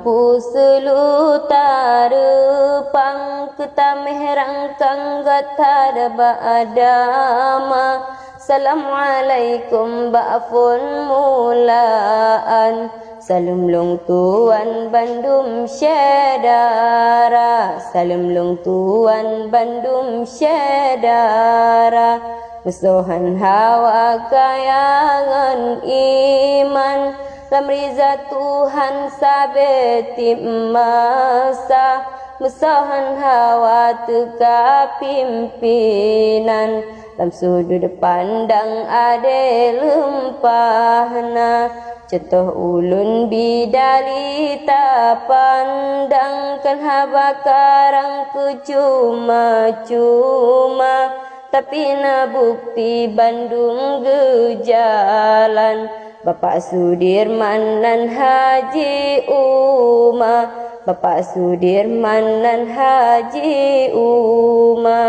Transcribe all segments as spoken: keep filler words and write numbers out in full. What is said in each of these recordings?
Pusulu tareupang keutameh rangkang gata daba adama. Assalamualaikum bak phon mulaan. Saleuem lôn tuan bandum syedara. Saleuem lôn tuan bandum syedara. Meusohan hawa kaya ngon iman. Lam riza Tuhan sabe tieb masa, meusohan hawa teuka pimpinan. Lam sudut pandang ade leumpah na, contoh ulôn bidali tapandang, kan haba karang keu cuma-cuma. Tapi na bukti bandum geujalan, Bapak Sudirman nan Haji Uma, Bapak Sudirman nan Haji Uma.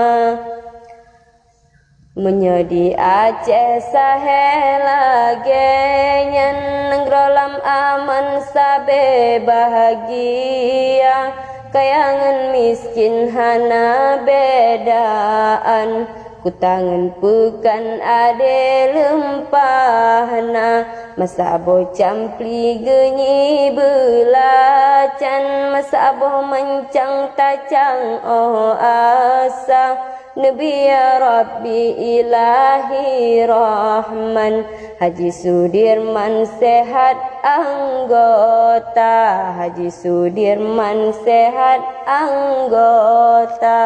Meunyoe di Aceh sahe lagee nyan, nanggroe lam aman sabe bahagia, kaya ngon miskin hana bedaan. Kuta ngon peukan ade leumpah na, masa boh campli geunyi beulacan, masa boh mancang tacang oh asa. Neubi ya Rabbi Ilahi Rahman, Haji Sudirman sehat anggota, Haji Sudirman sehat anggota.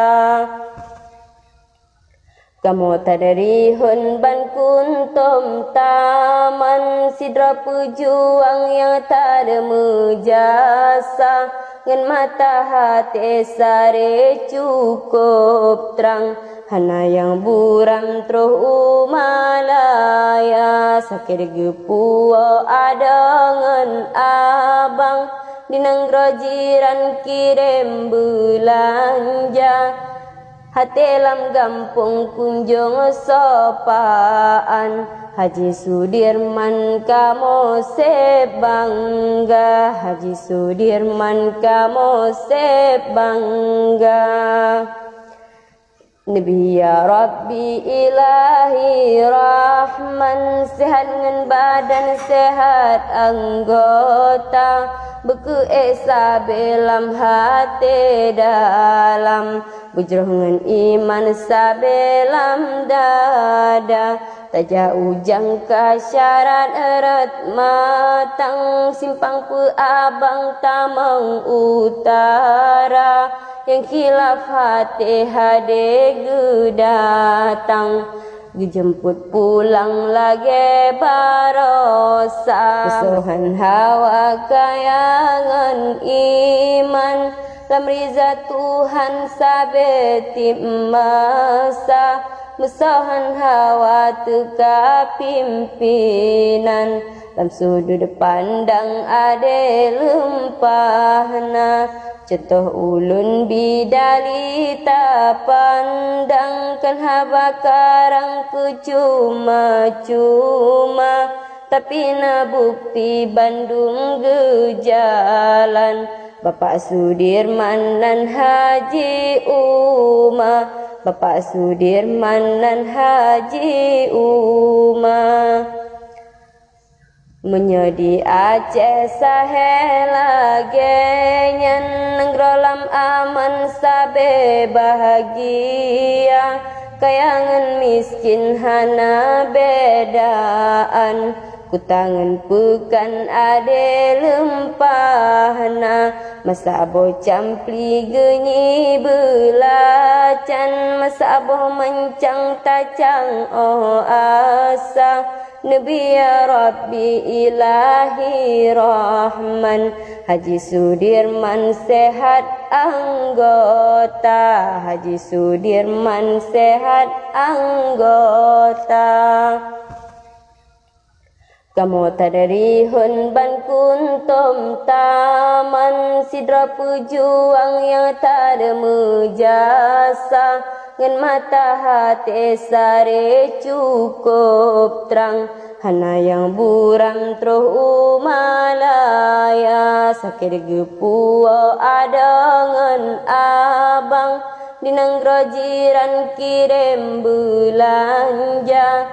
Kamoe tadeurihon ban kuntom taman, sidroe peujuang nyang tadeumeujeujasa, ngon mata haté saré cukôp trang. Hana nyang buram troh u Malaya, sakét geupuwoe adoe ngon abang, di nanggroe jiran kirém beulanja. Haté lam gampông kunjong sopaan, Haji Sudirman kamoe sép bangga, Haji Sudirman kamoe sép bangga. Neubi ya Rabbi Ilahi Rahman, sehat ngon badan, sehat anggota, beukeuék sabé lam haté dalam. Beujroh ngon iman sabé lam dada, tajak u Jangka syarat rot matang, simpang peuabang tamong utara, nyang khilaf haté hadé geudatang. Geujeumput pulang lagée barosa. Peusohan hawa kaya ngon iman, lam riza Tuhan sabé tieb masa. Meusohan hawa teuka pimpinan, lam sudut pandang ade leumpah na. Contoh ulôn bidali tapandang, kan haba karang keu cuma-cuma, tapi na bukti bandum geujalan. Bapak Sudirman nan Haji Uma, Bapak Sudirman nan Haji Uma. Meunyoe di Aceh sahé lagée nyan, nanggroe lam aman sabé bahagia, kaya ngon miskin hana bedaan, kuta ngon peukan ade leumpah na. Masa boh campli geunyi beulacan, masa boh mancang tacang oh asa. Neubi ya Rabbi Ilahi Rahman, Haji Sudirman sehat anggota, Haji Sudirman sehat anggota. Kamoe tadeurihon ban kuntom taman, sidroe peujuang nyang tadeumeujeujasa, ngon mata haté saré cukôp trang. Hana nyang buram troh u Malaya, sakét geupuwoe adoe ngon abang. Di nanggroe jiran kirém beulanja,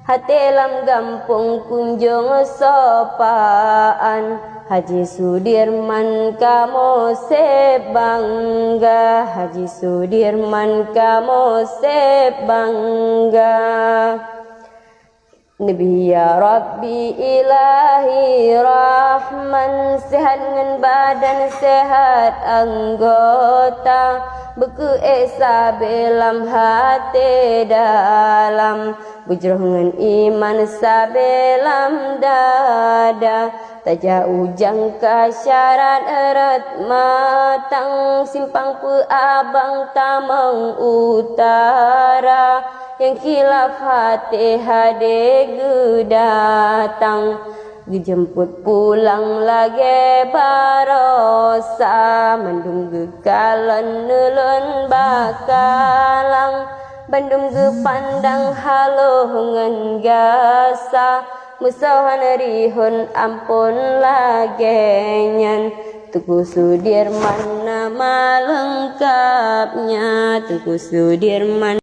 até lam gampông kunjong sopaan. Haji Sudirman kamoe sép bangga, Haji Sudirman kamoe sép bangga. Neubri ya Rabbi Ilahi Rahman, seuhat ngon badan, seuhat anggota, beukeuék sabé lam até dalam, beujroh ngon iman sabé lam dada. Tajak ujang ka syarat rot matang, simpang peuabang tamong utara, nyang khilaf até hadé geudatang. Geujeumpot pulang lagée barosa, mandum geukalon neulon bakalang, bandum geupandang haloh ngon gasa. Meusoh han rihon amphon lagée nyan, Teungku Sudirman nama leungkapnya, Teungku Sudirman